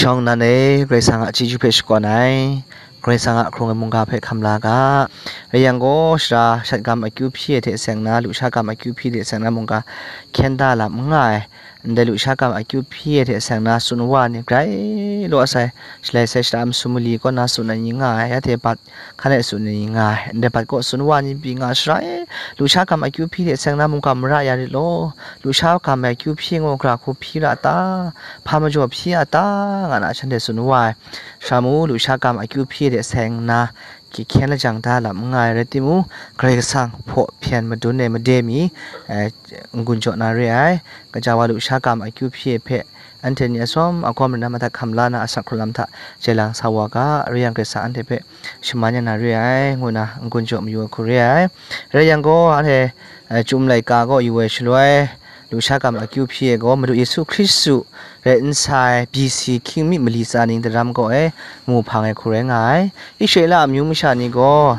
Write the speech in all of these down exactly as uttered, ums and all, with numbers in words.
Shawng nnan e, Karai Kasang a chyeju hpe shakawn ai, Karai Kasang a hkrung ai mungga hpe hkam la ga. Rai yang gaw, sara shat gam akyu hpyi ai hte seng na, lusha gam akyu hpyi hte seng na mungga hkyen da lam n nga ai. Ndai lusha gam akyu hpyi ai hte seng na tsun wa ni grai law sai, shalai sai shara masum mali kaw na tsun ai ni nga ai, ya hte bat hkan e tsun ai ni nga ai, ndai bat kaw tsun wa ni pyi nga ai, sara e, lusha gam akyu hpyi hte seng na mungga mara ya rit law, lusha gam ai akyu hpyi ngu gara hku hpyi ra ta, hpa majaw hpyi a ta, nga na shanhte tsun wa ai. Sara mu, lusha gam akyu hpyi hte seng na, hkyen lajang da lam n nga ai rai timung, Karai Kasang hpaw hpyen madun ai made mi, eh, n-gun jaw na re ai. Gaja wa lusha gam akyu hpyi ai hpe, anhte ni atsawm agawm rai na, madat hkam la na, asak hkrung lam hta jai lang sa wa ga, rai yang Karai Kasang anhte hpe shaman ya na re ai, ngu na n-gun jaw mayu ai hku re ai. Rai yang gaw, anhte, eh, Chyum laika kaw yu ai shaloi, lusha gam akyu hpyi ai gaw, Madu Yesu Hkristu rai n sai, B C hkying mi mali tsa ning daram kaw e mu hpang ai hku rai nga ai. Israela amyu masha ni gaw,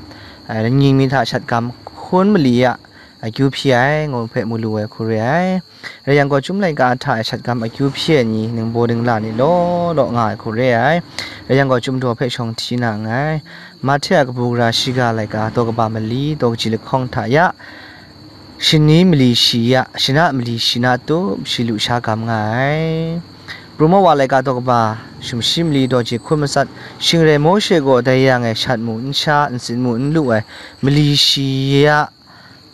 eh, lanying mi hta shat gam hkun mali a akyu hpyi ai, ngu hpe mu lu ai hku re ai. Rai yang gaw, Chyum laika hta e shat gam akyu hpyi ai ni, ningbaw ningla ni law law nga ai hku re ai. Rai yang gaw, Chyum daw hpe shawng hti na nngai. Mahte a kabu gara shiga laika daw kaba mali, daw kaji lahkawng hta ya, shani mali shi ya, shana mali shi na tup shi lusha gam nga ai. Pru Mawa laika daw kaba sumshi mali daw ji hkun matsat, shing rai Mawshe gaw dai yang e shat mu n sha, ntsin mu n lu ai mali shi ya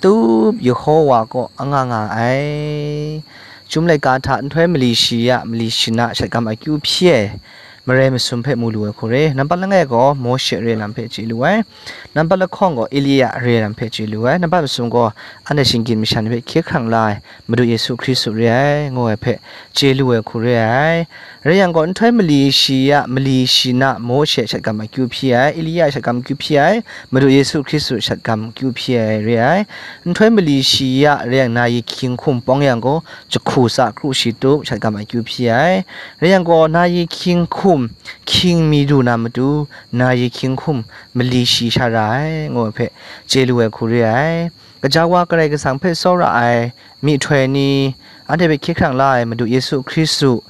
tup Yehowa kaw anga nga ai. Chyum laika hta nhtoi mali shi ya, mali shi na shat gam akyu hpyi ai, marai masum hpe mu lu ai hku re. Nampat langai gaw Mawshe re lam hpe chye lu ai. Nampat lahkawng gaw Elia re lam hpe chye lu ai. Nampat masum gaw anhte shinggyim masha ni hpe hkye hkrang la ai Madu Yesu Hkristu re ai, ngu ai hpe chye lu ai hku re ai. Rai yang gaw, nhtoi mali shi ya, mali shi na Mawshe shat gam akyu hpyi ai, Elia shat gam akyu hpyi ai, Madu Yesu Hkristu shat gam akyu hpyi ai re ai. Nhtoi mali shi ya rai yang, na yi hkying hkum pawng yang gaw, jahku tsa kru shi tup shat gam akyu hpyi ai. Rai yang gaw, na yi hkying hkum hkying mi du na matu, na yi hkying hkum mali shi sha ra ai, ngu ai hpe chye lu ai hku re ai. Gaja wa Karai Kasang hpe tsawra ai myihtoi ni, anhte hpe hkye hkrang la ai Madu Yesu Hkristu,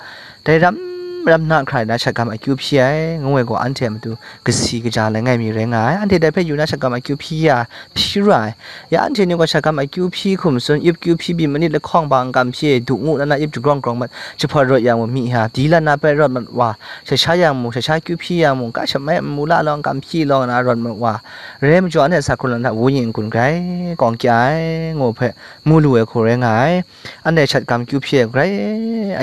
dai ram ram na hkra na shat gam akyu hpyi ai, ngu ai gaw, anhte a matu kasi kaja langai mi rai nga ai. Anhte dai hpe yu na shat gam akyu hpyi ya, hpyi ra ai. Ya anhte ni gaw shat gam akyu hpyi hkum tsun, yup kyu hpyi byin manit lahkawng ba n kam hpyi, du ngu na na yup jagrawng grawng mat, jahpawt rawt yang mung myi ha, di lan na pet rawt mat wa, sha sha yang mung, sha sha kyu hpyi yang mung, ka shamai n mu la law, n kam hpyi law, nga na rawt mat wa, rai majaw, anhte asak hkrung lam hta wunyin n-gun grai kawng kya ai, ngu hpe mu lu ai hku rai nga ai. Anhte shat gam kyu hpyi ai grai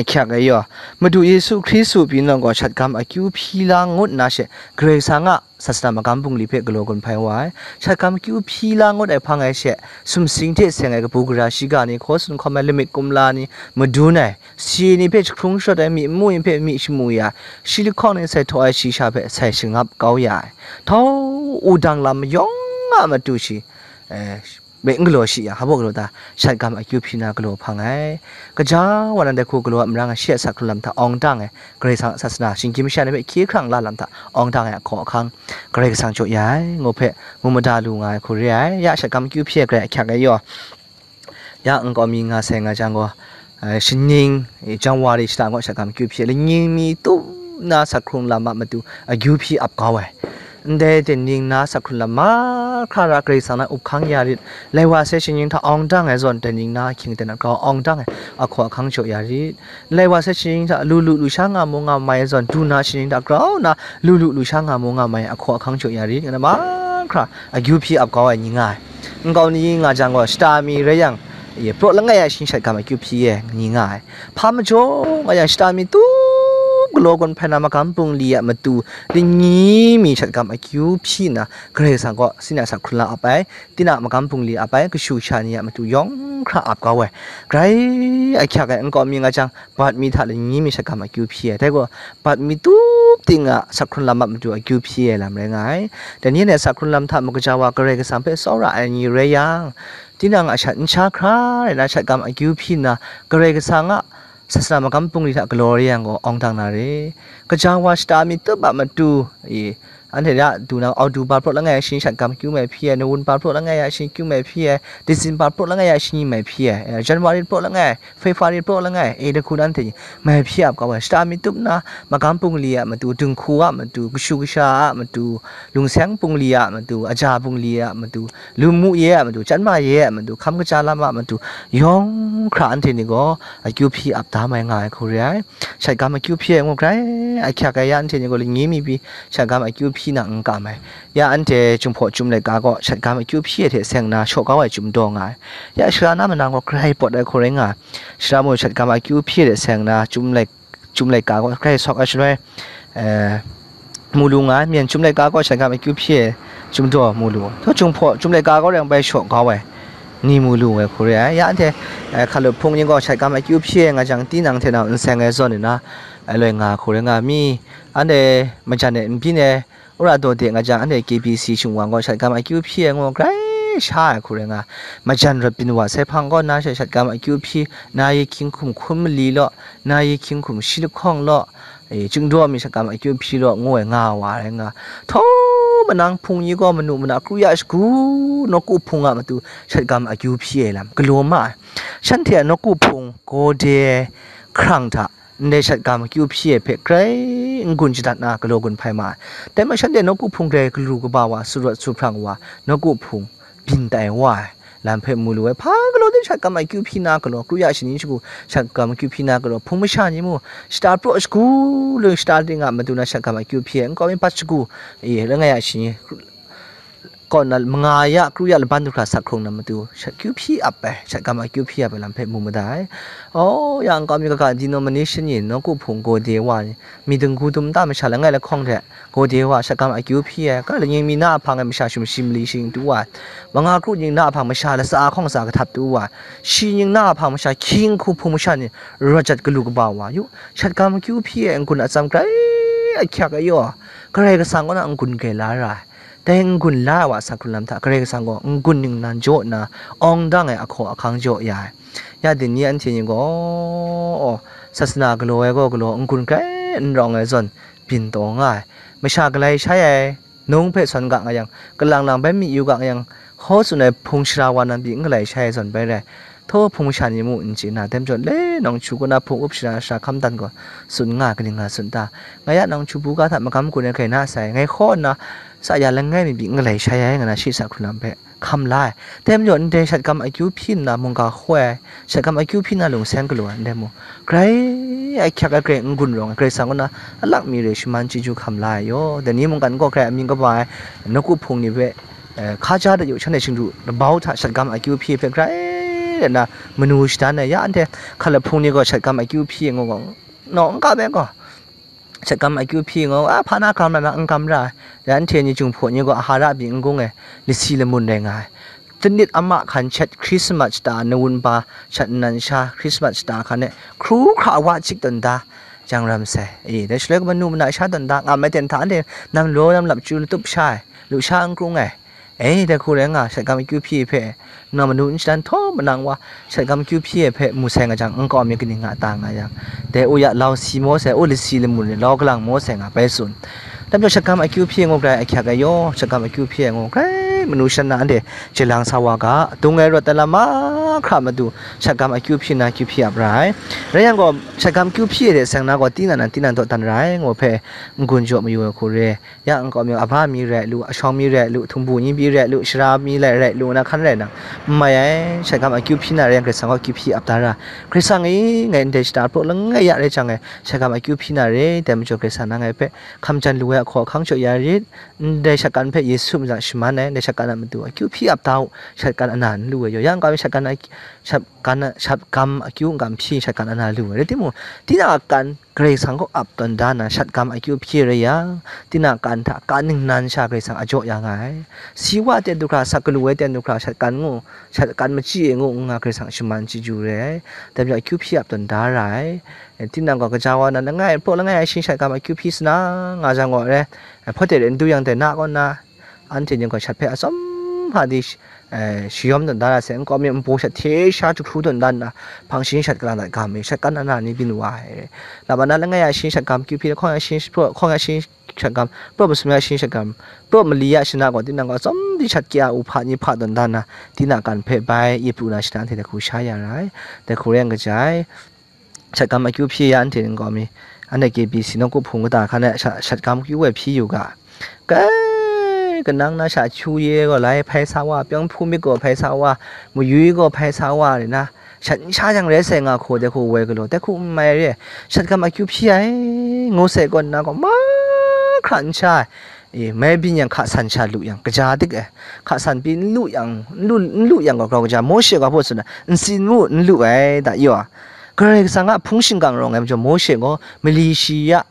ahkyak ai yaw, Madu Yesu Hkristu pyi nawng gaw shat gam akyu hpyi la ngut nna she, Karai Kasang a sasana magam bungli hpe galaw gun hpai wa ai. Shat gam akyu hpyi la ngut ai hpang ai she, sumsing hte seng ai kabu gara shiga ni, hkaw tsun hkawm ai lamik kumla ni, madun ai, si ni hpe jahkrung sharawt ai, myi nmu ni hpe myi shamu ya, shi lahkawng ni sai htaw ai shi sha hpe sai shangap kau ya ai, htau wudang lam mayawng a matu shi, eh, bai n galaw shi yang, hpa baw galaw ta, shat gam akyu hpyi na galaw hpang ai. Gaja wa nan dai hku galaw a marang ai, shi a asak hkrung lam hta awng dang ai, Karai Kasang a sasana shinggyim masha ni hpe hkye hkrang la lam hta awng dang ai ahkaw ahkang, Karai Kasang jaw ya ai, ngu hpe mu mada lu nga ai hku re ai. Ya shat gam akyu hpyi ai grai ahkyak ai yaw, ya nkau mi nga sai nga jang gaw, eh, shaning, eh, January shata gaw shat gam akyu hpyi ai, lanying mi tup na sat hkrung lam a matu akyu hpyi ap kau ai. Ndai tingning na sat hkrung lam mahkra ra Karai Kasang nan up hkang ya rit. Lai wa sai shaning hta awng dang ai zawn, tingning na hkying ten a grau awng dang ai ahkaw ahkang jaw ya rit. Lai wa sai shaning hta lu lu lusha nga mu nga mai ai zawn, du na shaning hta grau na lu lu lusha nga mu nga mai ai ahkaw ahkang jaw ya rit, nga na mahkra akyu hpyi ap kau ai ni nga ai. Nkau ni nga jang gaw, shata mi rai yang, ye, praw langai a shaning shat gam akyu hpyi ai ni nga ai. Hpa majaw nga yang, shata mi tup galaw gun hpai na magam bungli a matu, lani mi shat gam akyu hpyi nna, Karai Kasang kaw sina sat hkrung la ap ai, tinang a magam bungli ap ai, kashu kasha ni a matu yawng hkra ap kau ai. Grai ahkyak ai nkau mi nga jang, bat mi hta lani mi shat gam akyu hpyi ai. Dai gaw, bat mi tup ting a sat hkrung lam a matu akyu hpyi ai lam rai nga ai. Dai ni a sat hkrung lam hta makaja wa Karai Kasang hpe tsawra ai ni rai yang, tinang a shat n sha hkra rai na shat gam akyu hpyi nna, Karai Kasang a sasana magam bungli hta galaw re yang gaw, awng dang na re. Kaja wa shata mi tup a matu, e, Anhte ya du na, October praw langai ai shani shat gam akyu mai hpyi ai, November praw langai ai shani akyu mai hpyi ai, December praw langai ai shani mai hpyi ai, eh, January praw langai ai, February praw langai ai, eh, dahku na anhte ni mai hpyi ap kau ai. Shata mi tup na, magam bungli a matu, dinghku a matu, kashu kasha a matu, lungseng bungli a matu, aja bungli a matu, lum mu ye a matu, chyinma ye a matu, hkam kaja lam a matu, yawng hkra anhte ni gaw akyu hpyi ap da mai nga ai hku re ai. Shat gam akyu hpyi ai ngu grai ahkyak ai ya, anhte ni gaw lani mi pyi shat gam akyu hpyi na n kam ai. Ya anhte Jinghpaw Chyum laika gaw shat gam akyu hpyi ai hte seng na shaw kau ai chyum daw nga ai. Ya sara na manang gaw grai pawt ai hku rai nga ai. Sara mung shat gam akyu hpyi ai hte seng na Chyum lai, Chyum laika gaw grai sawk ai shaloi, eh, mu lu nga ai. Myen Chyum laika gaw shat gam akyu hpyi ai chyum daw mu lu. Htaw Jinghpaw Chyum laika gaw rai bai shaw kau ai ni mu lu ai hku re ai. Ya anhte, eh, hkalup hpung ni gaw shat gam akyu hpyi ai nga jang, tinang hte nau n seng ai zawn nna, eh, loi nga hku rai nga mi. Anhte majan e n byin ai, wora daw de nga jang, anhte K B C shingwang gaw shat gam akyu hpyi ai ngu grai sha ai hku rai nga. Majan rawt byin wa sai hpang gaw, na she shat gam akyu hpyi, na yi hkying hkum hkum mali law, na yi hkying hkum shi lahkawng law, e, chyum daw mi shat gam akyu hpyi law, ngu ai nga wa rai nga. Htaw manang hpung ni gaw manu mana kru ya shagu, nawku hpung a matu shat gam akyu hpyi ai lam galaw ma ai. Shanhte a nawku hpung gaw de ai hkrang hta, ndai shat gam akyu hpyi ai hpe grai n-gun shadat na galaw gun hpai ma ai. Dai majaw shanhte nawku hpung grai galu kaba wa, su rawt su hprang wa, nawku hpung byin tai wa ai lam hpe mu lu ai. Hpa galaw de shat gam akyu hpyi na galaw, kru ya shani shagu shat gam akyu hpyi na galaw, hpung masha ni mu, shata praw shagu, lung shata ting a matu na shat gam akyu hpyi ai, nkau mi bat shagu, e, langai a shani, kaw na manga ya, kru ya laban du hkra sak hkrung na matu, shat akyu hpyi ap ai, shat gam akyu hpyi ap ai lam hpe mu mada ai. Aw, ya nkau mi kaga denomination ni, nawku hpung gaw de wa ni, mi dinggu dum nta masha langai lahkawng hte, gaw de wa, shat gam akyu hpyi ai, ka lanying mi na a hpang e masha sumshi mali shing tu wa, manga kru ning na a hpang masha latsa hkawng latsa kahtap tu wa, shi ning na a hpang masha hkying hku hpung masha ni rawt jat galu kaba wa yu, shat gam akyu hpyi ai n-gun atsam grai ahkyak ai yaw, Karai Kasang kaw na n-gun grai la ra ai. Dai n-gun la ai wa asak hkrung lam hta Karai Kasang gaw n-gun ningnan jaw nna, awng dang ai ahkaw ahkang jaw ya ai. Ya dai ni anhte ni gaw, sasana galaw ai gaw galaw, n-gun grai n rawng ai zawn byin taw nga ai. Masha galai shai ai, nung hpe sawn ga nga yang, kalang lang bai mi yu ga nga yang, hkaw tsun ai hpung shara wa nan pyi n galai shai ai zawn bai rai. Htaw hpung masha ni mu n chye na, dai majaw le nawng hku kaw na hpung up shara shara hkam dan gaw tsun nga, kaning nga tsun ta? Ngai a nawng hku buga hta magam gun ai grai na sai, ngai hkaw nna sa ya langai mi pyi n galai shai ai, nga na shi sa hkrung lam hpe hkam la ai. Dai majaw ndai shat gam akyu hpyi nna mungga hkoi ai, shat gam akyu hpyi nna lungseng galaw ai, ndai mung, grai ahkyak ai, grai n-gun rawng ai, Karai Kasang kaw na alak mi re shaman chyeju hkam la ai yaw. Dai ni mungkan gaw grai amying kaba ai nawku hpung ni hpe, eh, hkaja dat yu, shanhte shingdu labau hta shat gam akyu hpyi hpe grai rai nna manu shadan ai. Ya anhte hkalup hpung ni gaw shat gam akyu hpyi ngu gaw, naw n kam ai gaw, shat gam akyu hpyi ngu, a, hpa na gam ra na, n gam ra ai. Ya anhte ni Jinghpaw ni gaw Ahara byin n gung ai, lasi lamun rai nga ai. Tenit ama hkan shat Hkrismat shata, November shat nnan sha Hkrismat shata hkan e, hkru hkra wa chik tawn da, jang ram sai. E, dai shaloi gaw manu mana sha tawn da, ngam ai ten hta anhte nam law nam lap chyu latup sha ai, lusha n krung ai. E, dai hku rai nga, shat gam akyu hpyi hpe, nang manu n shadan htaw manang wa, shat gam akyu hpyi ai hpe mu sai nga jang, nkau mi kaning nga ta nga yang, dai u ya lau si maw sai, u lasi lamun ni lau kalang maw sai nga bai tsun. Dai majaw shat gam akyu hpyi ngu grai ahkyak ai yaw, shat gam akyu hpyi ai ngu grai manu shan na anhte chyelang sa wa ga, dung ai rawt ai lam mahkra matu shat gam akyu hpyi na akyu hpyi ap ra ai. Rai yang gaw, shat gam akyu hpyi ai hte seng na gaw, tinang nan tinang dawdan ra ai, ngu hpe n-gun jaw mayu ai hku re. Ya nkau mi, aba mi rai lu, ashawng mi rai lu, htumbu ni pyi rai lu, sara mi lai rai lu, na hkan rai nang, n mai ai. Shat gam akyu hpyi na rai yang, Karai Kasang gaw akyu hpyi ap da ra. Karai Kasang e, ngai ndai shata praw langai ya rai jang e, shat gam akyu hpyi na re, dai majaw Karai Kasang na ngai hpe hkam jan lu ai ahkaw ahkang jaw ya rit. Ndai shat kan hpe Yesu myit hta shaman ai, ndai shat kan a matu akyu hpyi ap da u, shat kan ana n lu ai yaw. Ya nkau mi shat kan a, shat kan a, shat gam akyu n gam hpyi, shat kan ana lu ai. Rai timung, tinang a kan Karai Kasang kaw ap tawn da na shat gam akyu hpyi rai yang, tinang kan hta kan ningnan sha Karai Kasang a jaw ya nga ai. Si wa ten du hkra, sak galu ai ten du hkra, shat kan ngu, shat kan machyi e ngu n nga Karai Kasang shaman chyeju re ai. Dai majaw akyu hpyi ap tawn da ra ai. E, tinang gaw gaja wa na langai, praw langai ai shani shat gam akyu hpyi sa na nga jang gaw re, e, hpawt de re n du yang dai na kaw nna, anhte ni gaw shat hpe atsawm hpa di sh- eh, shayawm tawn da ra sai, nkau mi npu shat hte sha jahkru tawn da nna, hpang shing shat kalang dat ga mi, shat kan na na ni byin wa ai. Lama na langai a shing shat gam kyu hpyi, hkawng a shing praw, hkawng a shing shat gam praw, masum ya shing shat gam praw, mali ya shana gaw, tinang gaw tsawm di shat kya u hpa ni hpa tawn da nna, tinang kan hpe bai, yi pru na shana hte dai hku sha ya ra ai. Dai hku rai yang kaja ai. Shat gam akyu hpyi ya anhte nkau mi, anhte K B C nawku hpung kata hkan e sha- shat gam akyu e hpyi yu ga. Kai, kanang na sha hkyu ye gaw lai hpai sa wa, pyawng hpu myit gaw hpai sa wa, mayui gaw hpai sa wa, re na, shat n sha jang rai sai nga hku, dai hku woi galaw, dai hku n mai re, shat gam akyu hpyi ai, ngu sai gaw nna gaw mahkra n sha ai. E, mai byin yang hka san sha lu yang, kaja dik ai. Hka san pyi n lu yang, n lu, n lu yang gaw grau kaja, Mawshe gaw hpaw tsun ai, ntsin mu n lu ai, da yaw. Karai Kasang a hpung shingkang rawng ai majaw, Mawshe gaw mali shi ya,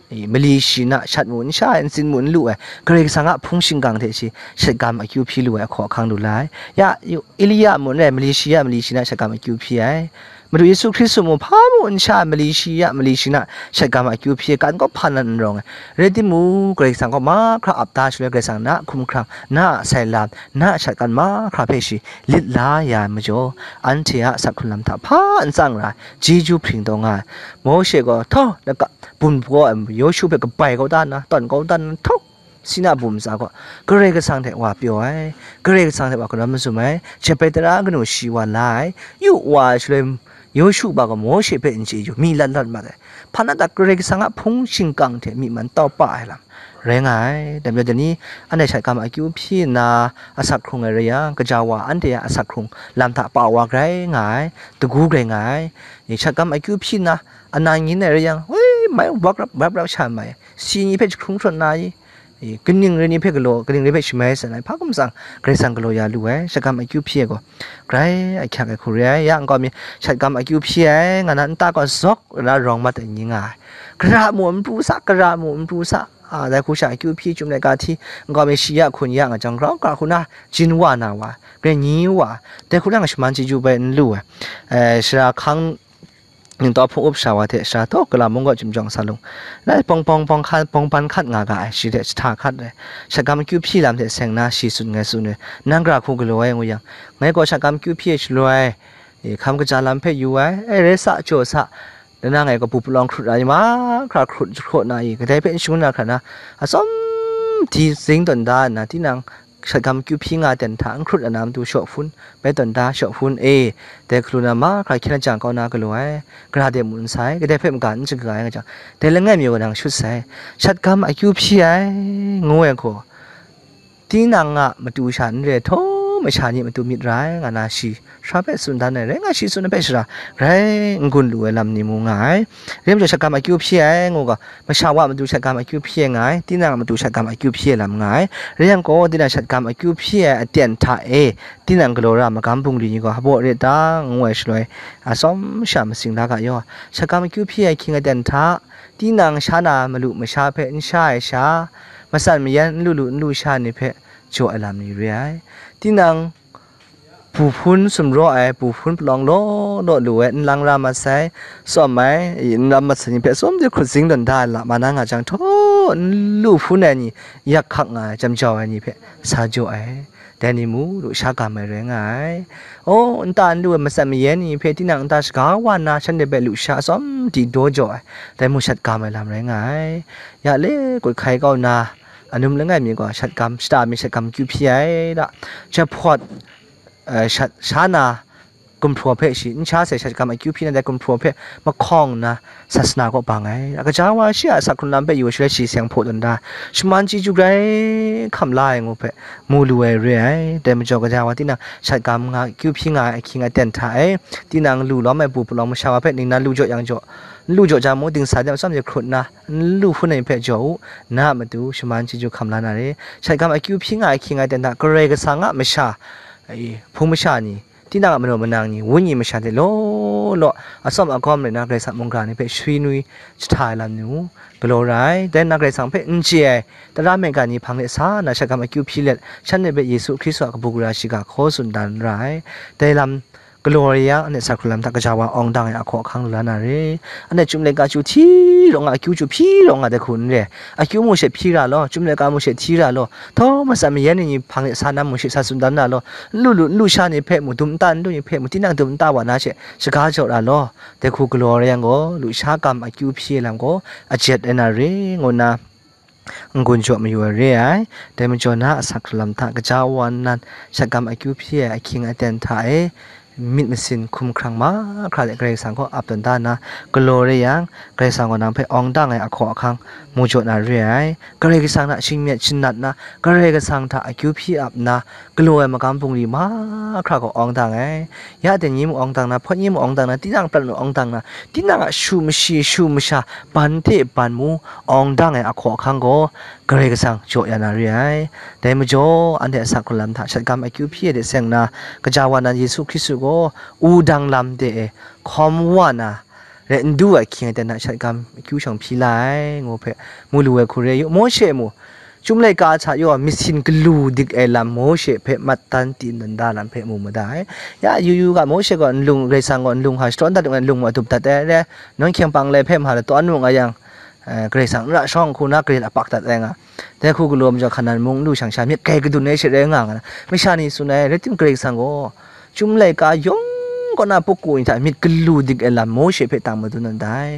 e, mali shi na shat mu n sha ai, ntsin mu n lu ai, Karai Kasang a hpung shingkang hte shi shat gam akyu hpyi lu ai ahkaw ahkang lu la ai. Ya, yu- Elia mun rai, mali shi ya, mali shi na shat gam akyu hpyi ai. Madu Yesu Hkristu mu hpa mu n sha ai, mali shi ya, mali shi na shat gam akyu hpyi ai, kan kawp hpa nan n rawng ai. Rai timung, Karai Kasang gaw mahkra ap da shaloi, Karai Kasang na hkumhkrang, na a sai lam, na a shat kan mahkra hpe shi lit la ya ai majaw, anhte a asak hkrun lam hta hpa n tsang ra ai, chyeju hpring taw nga ai. Mawshe gaw, htau, laka bum hpaw ai, Yawshu hpe kabai kau da nna, tawn kau da nna, htau, Sina bum ntsa gaw, Karai Kasang hte wa pyaw ai, Karai Kasang hte wa kanau mazum ai, jep ai tara kanu shi wa la ai, yu wa ai shaloi, Yawshu ba gaw Mawshe hpe n chye yu, mi lat lat mat ai, hpa na ta Karai Kasang a hpung shingkang hte myi man tau pa ai lam rai nga ai. Dai majaw dai ni, anhte shat gam akyu hpyi nna asak hkrung ai rai yang, gaja wa anhte a asak hkrung lam hta pa wa grai nga ai, dagu grai nga ai. Shat gam akyu hpyi nna, anan ngyin ai rai yang, woi, mai wap rap, wap rap sha mai, si ni hpe jahkrung htawn na i, e, kaning rai ni hpe galaw, kaning rai hpe shamai san ai, hpa hkum tsang, Karai Kasang galaw ya lu ai, shat gam akyu hpyi ai gaw, grai ahkyak ai hku re ai, ya nkau mi, shat gam akyu hpyi ai, nga na nta gaw zawk na rawng mat ai ni nga ai, gara mu n pru sa, gara mu n pru sa, a, dai hku sha akyu hpyi chyum laika hti, nkau mi shi ya hkun ya nga jang, grau ga hku na jin wa na wa, grai nyi wa, dai hku na nga shaman chyeju bai n lu ai, e, sara hkang, ningtawp hpung up sha wa hte sara taw, kala mung gaw chyum jawng sa lung, lai pawng pawng pawng hkan, pawng ban hkat nga ga ai, shi hte jahta hkat ai, shat gam akyu hpyi lam hte seng na, shi tsun ngai tsun ai, nang gara hku galaw ai ngu yang, ngai gaw shat gam akyu hpyi ai shaloi, e, hkam kaja lam hpe yu ai, e, rai sa, jaw sa, lanang ngai gaw bu palawng hkrut ai, mahkra hkrut jahkraw na i, kadai hpe n shangun na hkra na, atsawm di zing tawn da nna, tinang shat gam akyu hpyi nga ai ten hta n hkrut ai na matu shaw hpun, bai tawn da shaw hpun e, dai hkalu na mahkra hkyen lajang kau na galaw ai, gara de mu n sai, kadai hpe maka n chyaga ai nga jang, dai langai mi gaw nang shut sai, shat gam akyu hpyi ai, ngu ai hku, tinang a matu sha n re, htaw masha ni matu myit ra ai, nga na shi sara hpe tsun dan ai, rai nga shi tsun ai hpe sara, grai n gun lu ai lam ni mu nga ai. Rai majaw, shat gam akyu hpyi ai ngu ga, masha wa matu shat gam akyu hpyi ai nga ai, tinang a matu shat gam akyu hpyi ai lam nga ai. Rai yang gaw, tinang shat gam akyu hpyi ai aten hta e, tinang galaw ra magam bungli ni gaw hpaw re ta, ngu ai shaloi, atsawm sha matsing la ga yaw, shat gam akyu hpyi ai ahkying aten hta, tinang sha na malu masha hpe n sha ai sha, matsan mayan n lu lu n lu sha ni hpe jaw ai lam ni re ai. Tinang bu hpun sumraw ai, bu hpun palawng law law lu ai, nlang ra mat sai, tsawm ai, nlang mat sai ni hpe tsawm de hkrut zing tawn da ai lama na nga jang, htaw n lu hpun ai ni, yak hkak nga ai, jam jau ai ni hpe sa jaw ai, dai ni mu lu sha gam ai rai nga ai. Aw, nta n lu ai matsan mayan ni hpe tinang nta shaga wa nna, shanhte hpe lu sha atsawm di daw jaw ai, dai mu shat gam ai lam rai nga ai. Ya le, kut hkai kau na, anum langai mi gaw shat gam, shata mi shat gam akyu hpyi ai da, jahpawt, eh, shat, sha na gumhpraw hpe shi n sha sai, shat gam akyu hpyi na dai gumhpraw hpe mahkawng nna sasana kaw bang ai. Kaja wa shi a asak hkrun lam hpe yu ai shaloi, shi seng hpaw tawn da, shaman chyeju grai hkam la ai ngu hpe mu lu ai re ai. Dai majaw, kaja wa tinang shat gam nga akyu hpyi nga ai ahkying aten hta e, tinang lu lawm ai bu palawng masha wa hpe ningnan lu jaw yang jaw, n lu jaw jang mung, dingsa de atsawm de hkrut nna, n lu hpun ai ni hpe jaw u, na a matu shaman chyeju hkam la na re. Shat gam akyu hpyi nga ai ahkying aten hta, Karai Kasang a masha, e, hpung masha ni, tinang a manaw manang ni, wenyi masha hte law law, atsawm agawm rai na, Karai Kasang mungga ni hpe swi nwi jahta ai lam ni mu galaw ra ai. Dai nna Karai Kasang hpe n chye ai tara mungga ni hpang de sa nna, shat gam akyu hpyi let, shanhte hpe Yesu Hkristu a kabu gara shiga hkaw tsun dan ra ai. Dai lam galaw re yang, anhte sa hkrung lam hta kaja wa awng dang ai ahkaw ahkang lu la na re. Anhte chyum laika chyu hti rawng nga, akyu chyu hpyi rawng nga dai hku n re. Akyu mu she hpyi ra law, chyum laika mu she hti ra law. Htawng matsan mayan ni hpang de sa nam mu she sa tsun dan ra law. N lu lu, n lusha ni hpe mu, dum nta n lu ni hpe mu, tinang dum nta wa na she shaga jaw ra law. Dai hku galaw re yang gaw, lusha kam akyu hpyi ai lam gaw ajet ai na re, ngu nna n-gun jaw mayu ai re ai. Dai majaw na a sa hkrung lam hta kaja wa nnan, shat kam akyu hpyi ai ahkying aten hta e myit masin hkum hkrang mahkra de Karai Kasang kaw ap tawn da nna, galaw re yang, Karai Kasang gaw nang hpe awng dang ai ahkaw ahkang mu jaw na re ai. Karai Kasang hta shingmyit shingnat nna, Karai Kasang hta akyu hpyi ap nna, galaw ai magam bungli mahkra gaw awng dang ai. Ya dai ni mu awng dang na, hpawt ni mu awng dang na, tinang prat mu awng dang na, tinang a shu mashi, shu masha, ban hte ban mu awng dang ai ahkaw ahkang gaw Karai Kasang jaw ya na re ai. Dai majaw, anhte a sa hkrung lam hta shat kam akyu hpyi ai de seng nna, kaja wa nan Yesu Hkristu gaw wudang lam de e hkawm wa na, rai n du ai ahkying aten hta shat kam akyu shawng hpyi la ai, ngu hpe mu lu ai hku re yu. Mawshe mu, Chyum laika hta yaw, myit sin galu dik ai lam Mawshe hpe mat dan tin dan da lam hpe mu mada ai. Ya, yu yu ga, Mawshe gaw nlung, Karai Kasang gaw nlung hta sharawng dat ai nlung mu adup dat ai re, nawn hkying pang lai hpe ma latawn mu nga yang, eh, Karai Kasang n ra shawng hku na gret apak dat ai nga. Dai hku galaw majaw, Hkanan mung n lu shang sha myit grai kadun ai she rai nga nga na, masha ni tsun ai, rai tim Karai Kasang gaw, Chyum laika yawng kaw na puku ni hta myit galu dik ai lam Mawshe hpe tang madun ai dai.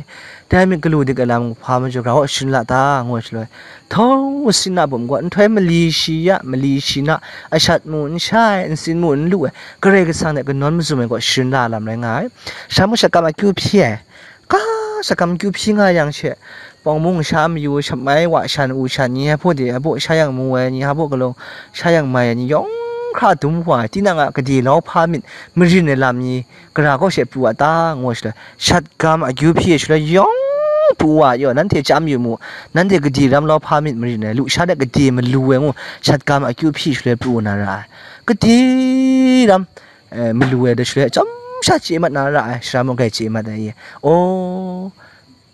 Dai myit galu dik ai lam hpa majaw, grau a shun la ta, ngu ai shaloi, htawng sinna bum gaw nhtoi mali shi ya, mali shi na, ashat mu n sha ai, nsin mu n lu ai, Karai Kasang hte kanawn mazum ai gaw shun la lam rai nga ai. Sha mu shat kam akyu hpyi ai, ga shat kam akyu hpyi nga yang she, Pawng mung sha mayu, shamai wa shan, u shan, ni hpa de hpa sha yang mu ai, ni hpa galung sha yang mai ai ni yawng hkra dum wa ai, tinang a gade lau hpa myit marin ai lam ni, gara kaw she pru a ta, ngu ai shaloi, shat kam akyu hpyi ai shaloi yawng pru wa ai yaw, nanhte chyam yu mu, nanhte gade ram lau hpa myit marin ai, lusha de gade malu ai ngu, shat kam akyu hpyi ai shaloi pru na ra ai. Gade ram, eh, malu ai da shaloi, chyam sha chye mat na ra ai, shara mung grai chye mat ai, aw,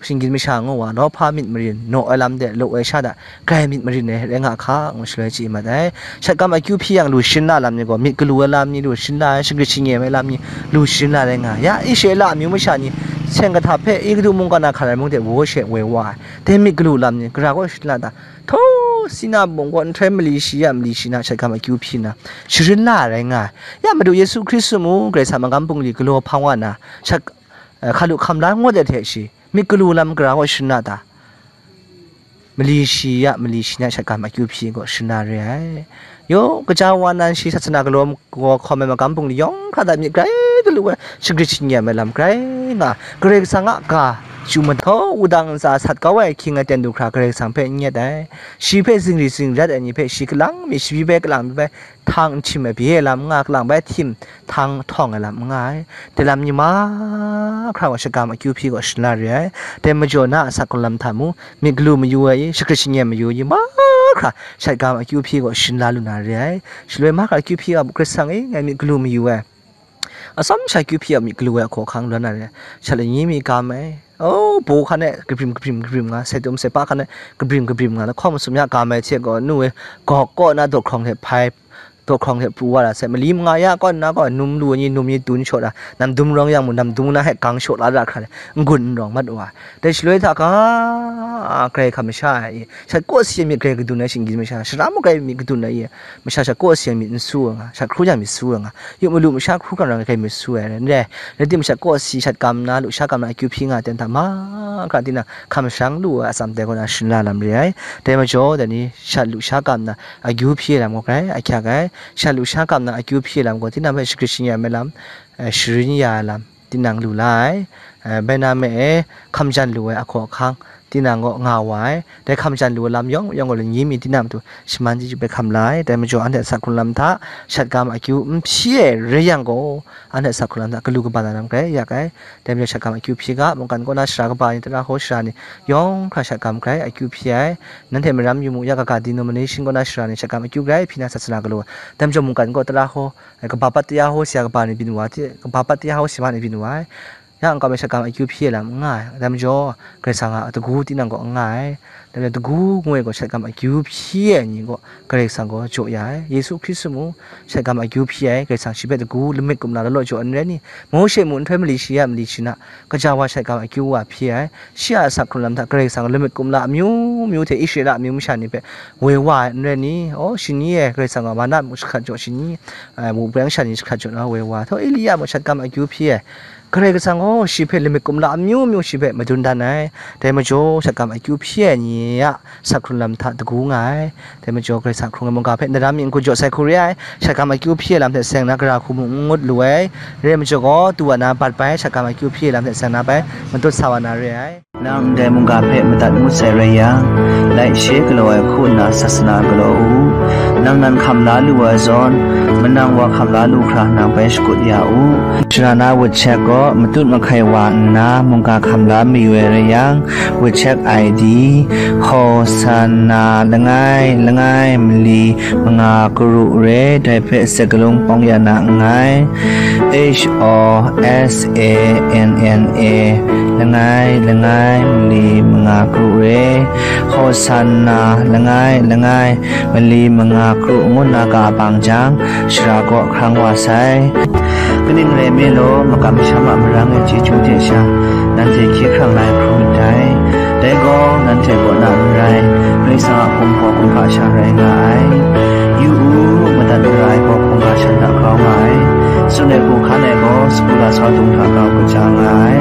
shinggyim masha ngu wa, nawhpa myit marin, naw ai lam de, law ai sha da, grai myit marin ai rai nga hka, ngu shaloi chye mat ai. Shat kam akyu hpyi yang lu shin la lam ni gaw, myit galu ai lam ni lu shin la ai, shagrit shingye ai lam ni lu shin la rai nga ai. Ya, Israela amyu masha ni, seng kahta hpe, Egutu mungkan na hkra ai mung de, woi she woi wa ai. Dai myit galu lam ni, gara kaw shin la ta, htawng sinna bum gaw nhtoi mali shi ya, mali shi na, shat kam akyu hpyi na, sharin la ai rai nga ai. Ya, Madu Yesu Hkristu mu, Karai Kasang magam bungli galaw hpang wa na, shat, eh, hkalu hkam la ngut ai hte shi, myit galu lam gara kaw sharin la ta? Mali shi ya, mali shi na shat kam akyu hpyi gaw sharin la re ai. Yaw, kaja wa nan shi sasana galaw gaw hkawm ai magam bungli yawng hkra hta myit grai galu ai, shagrit shingye ai lam grai nga, Karai Kasang a ga chyu mahtaw, wudang ntsa sat kau ai ahkying aten du hkra Karai Kasang hpe n yet ai. Shi hpe zingri zingrat ai ni hpe shi kalang mi, shabi bai kalang mi bai, htang nhtim ai bye ai lam n nga, kalang bai htim htang htawng ai lam n nga ai. Dai lam ni mahkra gaw shat kam akyu hpyi gaw sharin la re ai. Dai majaw na a sa hkrung lam hta mu, myit galu mayu ai, shagrit shingye mayu ai mahkra shat kam akyu hpyi gaw sharin la lu na re ai. Shaloi mahkra akyu hpyi ga, Karai Kasang e, ngai myit galu mayu ai, atsawm sha akyu hpyi ga myit galu ai ahkaw ahkang lu na re ai. Shat lani mi kam ai, oh, baw hkan e kabrim kabrim kabrim nga, sai tum sai pa hkan e kabrim kabrim nga, lahkawng masum ya kam ai hte gaw, nu e, gawk kaw na dawhkrawng hte hpai, dawhkrawng hte pru wa ra sai, mali manga ya kaw nna gaw, num lu ai ni num ni dun shaw ra, namdum rawng yang mu, namdum na hte gang shaw la ra hkra, n-gun n rawng mat wa ai. Dai shaloi hta ga, Karai hkam masha e, shat kaw si ai myit grai kadun ai shinggyim masha, shara mung grai myit kadun ai e, masha shat kaw si ai myit n su ai nga, shat hkru yang myit su ai nga, yu malu masha hkru hkam rai grai myit su ai, n rai, rai tim, shat kaw si, shat kam na, lusha kam na, akyu hpyi nga ai ten hta mahkra tinang hkam sharang lu ai atsam dai gaw na sharin la lam re ai. Dai majaw, dai ni shat lusha kam na, akyu hpyi ai lam gaw grai ahkyak ai. Shat lusha kam na akyu hpyi ai lam gaw, tinang hpe shagrit shingya ai lam, eh, sharin ya ai lam, tinang lu la ai. Eh, bai na me e, hkam jan lu ai ahkaw ahkang, tinang gaw nga wa ai. Dai hkam jan lu ai lam yawng yawng gaw, lani mi tinang matu shaman chyeju bai hkam la ai. Dai majaw, anhte a sa hkrung lam hta shat kam akyu n hpyi ai rai yang gaw, anhte a sa hkrung lam hta galu kaba na lam grai yak ai. Dai majaw, shat kam akyu hpyi ga, mungkan kaw na sara kaba ni, tara hkaw sara ni, yawng hkra shat kam grai akyu hpyi ai. Nanhte maram yu mu, ya kaga denomination kaw na sara ni shat kam akyu grai hpyi na sasana galaw ai. Dai majaw, mungkan kaw tara hkaw, eh, kaba pat tara hkaw sara kaba ni byin wa ai, kaba pat tara hkaw sara ni byin wa ai. Ya, nkau mi shat kam akyu hpyi ai lam n nga ai. Dai majaw, Karai Kasang a, a tagu tinang kaw n nga ai. Dai gaw dagu ngu ai gaw shat gam akyu hpyi ai ni gaw Karai Kasang gaw jaw ya ai. Yesu Hkristu mu shat gam akyu hpyi ai, Karai Kasang shi hpe dagu lamik kumla law law jaw ai n rai ni? Mawshe mu nhtoi mali shi ya mali shi na, kaja wa shat gam akyu wa hpyi ai. Shi a asak hkrung lam hta Karai Kasang lamik kumla amyu myu hte Israela amyu masha ni hpe woi wa ai n rai ni? Aw, shani e Karai Kasang gaw mana mu jahkrat jaw, shani, eh, wupweng sha ni jahkrat jaw na woi wa. Thaw Elia mu shat gam akyu hpyi ai. Karai Kasang gaw shi hpe lamik kumla amyu myu shi hpe madun dan ai. Dai majaw, shat gam akyu hpyi ai ni a asak hkrung lam hta dagu nga ai. Dai majaw, Karai Kasang hkrung ai mungga hpe nadam myit n-gun jaw sai hku re ai. Shat gam akyu hpyi ai lam hte seng na gara hku mung n ngut lu ai. Re ai majaw gaw, tu wa na bat bai, shat gam akyu hpyi ai lam hte seng na bai, matut sa wa na re ai. Nang ndai mungga hpe madat ngut sai rai yang, laishe galaw ai hku nna sasana galaw u. Nang nan hkam la lu ai zawn, manang wa hkam la lu hkra nang bai shakut ya u. Sara na wut chek gaw matut mahkai wa nna mungga hkam la mayu ai rai yang, wut chek I D, Hosanna langai langai mali manga karu re, dai hpe sakalung pawng ya na nngai. H O S A N N A, langai langai mali manga karu re, Hosanna langai langai mali manga karu ngu nna ka bang jang, sara kaw hkrang wa sai. Kaning rai nme law, makam masham a marang e chyeju hte sha, nanhte hkye hkrang la ai hkrum myit dai. Dai gaw, nanhte kaw na n rai, Karai Kasang a hkum gaw kumhpa sha rai nga ai. Yu u, madat mara ai gaw hkungga shan hta grau nga ai. Tsun ai hku hkan ai gaw, sagu lasau dung hta grau kaja nga ai.